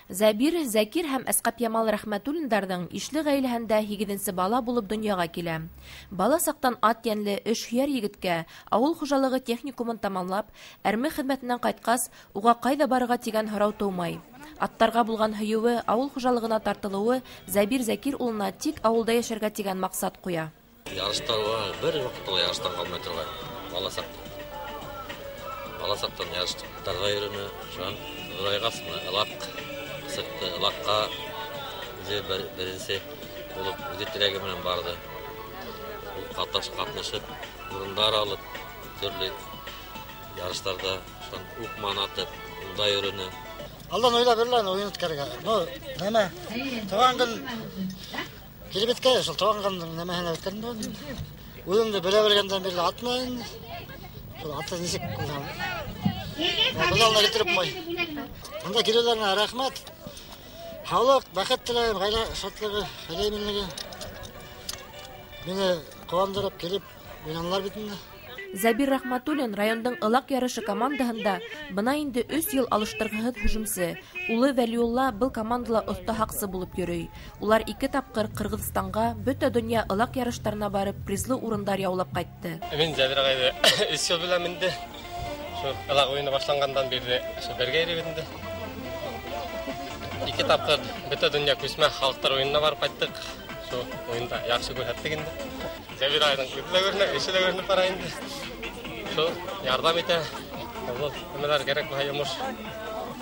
Зәбир, Зәкир һәм Әсҡәпъямал Рәхмәтуллиндарҙың ишле ғаиләһендә 8-нсе бала булып донъяға килә. Бала саҡтан ат йәнле, эшһөйәр егеткә ауыл хужалығы техникумын тамамлап, әрме хеҙмәтенән ҡайтҡас, уға ҡайҙа барырға тигән һорау тыумай. Аттарға булған һөйөүе, ауыл хужалығына тартылыуы Зәбир Зәкир улына тик ауылда йәшәргә тигән маҡсат ҡуя. Ярыштар бер ваҡытта ла ярыштан ҡалмай торған бала саҡта. Бала саҡтан ярыштарға йөрөнө, шунан ҙурайғас ылаҡ сыҡты, ылаҡҡа үҙе беренсе булып үҙе теләге менән барҙы. Ул ҡатнашып, урындар алып, төрлө ярыштарда шунан уҡман атып, унда йөрөнө. Алдан уйлап йөрөлә уйын үткәрергә. Ну, нәмә, тыуған көн килеп еткәс, шул тыуған көндөң нәмәһенә үткәрҙем. Үҙемде белә белгәндән бирле ат менән инде. Шул атты нисек күҙ алдына килтереп булмай. Бында килеүҙәренә рәхмәт. Һаулыҡ, бәхет теләйем, ғаилә шатлығы, ғаилә именлеге. Мине ҡыуандырып килеп уйнанылар бит инде. Зәбир Рәхмәтуллин райондың ылаҡ ярышы командаһында бына инде 3 йыл алыштырғыһыҙ һөжүмсе. Улы Вәлиулла был командала оҫта һаҡсы булып йөрөй. Улар 2 тапҡыр Ҡырғыҙстанға бөтә донъя ылаҡ ярыштарына барып призлы урындар яулап ҡайтты. Мин Зәбир ағайҙы 3 йыл беләм инде. Шул ылаҡ уйыны башланғандан бирле шул бергә йөрөйбөҙ инде. 2 тапҡыр бөтә донъя күсмә халыҡтар уйынына барып ҡайттыҡ. Шул уйында яҡшы күрһәттек инде. Зәбир ағайҙың үҙе лә күренә, эше лә күренеп бара инде. Шул ярҙам итә. Был нәмәләр кәрәк булһа йомош.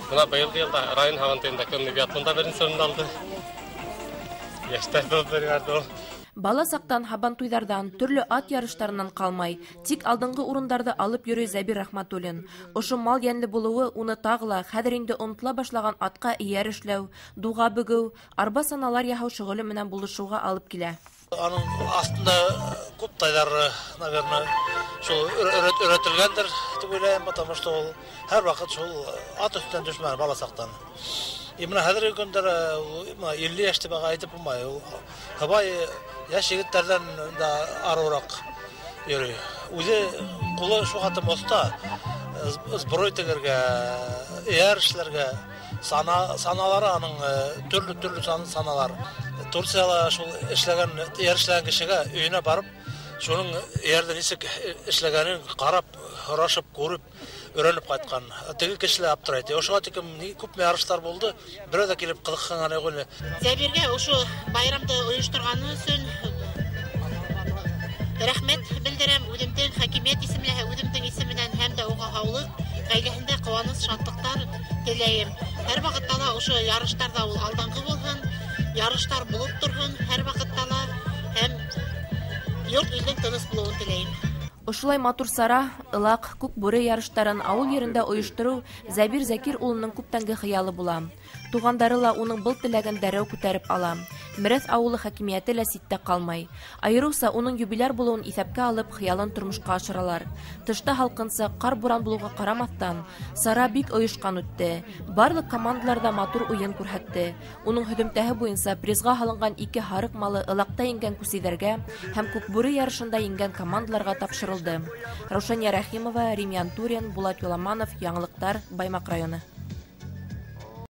Бына быйылғы йылда район һабантуйында конный биатлонда беренсе урынды алды. Йәштәр булып бер ул. Бала саҡтан һабантуйҙарҙан, төрлө ат ярыштарынан ҡалмай, тик алдынғы урындарҙы алып йөрөй Зәбир Рәхмәтуллин. Ошо мал йәнле булыуы уны тағы ла хәҙер инде онотола башлаған атҡа эйәр эшләү, дуға бөгөү, арба саналар яһау шөғөлө менән булышыуға алып килә. Аның аҫтында күп тайҙар, наверное, шул өйрәтелгәндер тип уйлайым, потому что ул һәр ваҡыт шул ат өҫтөнән төшмәне бала саҡтан. И бына хәҙерге көндәр, бына 50 йәш тип әйтеп булмай, ул һыбай йәш егеттәрҙән дә арыуыраҡ йөрөй. Үҙе ҡулы шул хәтлем оҫта, сброй тегергә, эйәр эшләргә, саналары аның төрлө-төрлө саналар. Турцияла шул эшләгән, эйәр эшләгән кешегә өйөнә барып, шуның эйәрҙе нисек эшләгәнен ҡарап, һорашып, күреп, өйрәнеп ҡайтҡан. Теге кеше лә аптырай. Ошоға тиклем күпме ярыштар булды, берәү ҙә килеп ҡыҙыҡһынған юҡ ине. Зәбиргә ошо байрамды ойошторғаны өсөн рәхмәт белдерәм. Үҙемдең хакимиәт исеменә, үҙемдең исеменән һәм дә уға һаулыҡ, ғаиләһендә ҡыуаныс, шатлыҡтар теләйем. Һәр ваҡытта ла ошо ярыштарҙа ул алданғы булһын, ярыштар булып торһон һәр ваҡытта ла, һәм йорт илдең тыныс булыуын теләйем. Ошолай матур сара, ылаҡ, күк бүре ярыштарын ауыл ерендә ойоштороу Зәбир Зәкир улының күптәнге хыялы була. Туғандары ла уның был теләген дәррәү күтәреп ала. Мерәҫ ауылы хакимиәте лә ситтә ҡалмай. Айырыуса уның юбиляр булыуын иҫәпкә алып, хыялын тормошҡа ашыралар. Тышта һалҡынса, ҡар-буран булыуға ҡарамаҫтан, сара бик ойошҡан үтте. Барлыҡ командалар ҙа матур уйын күрһәтте. Уның һөҙөмтәһе буйынса призға һалынған 2 һарыҡ малы ылаҡта еңгән күсейҙәргә һәм күкбүре ярышында еңгән командаларға тапшырылды. Раушания Рәхимова, Рим Янтурин, Булат Юламанов, Яңылыҡтар, Баймаҡ районы.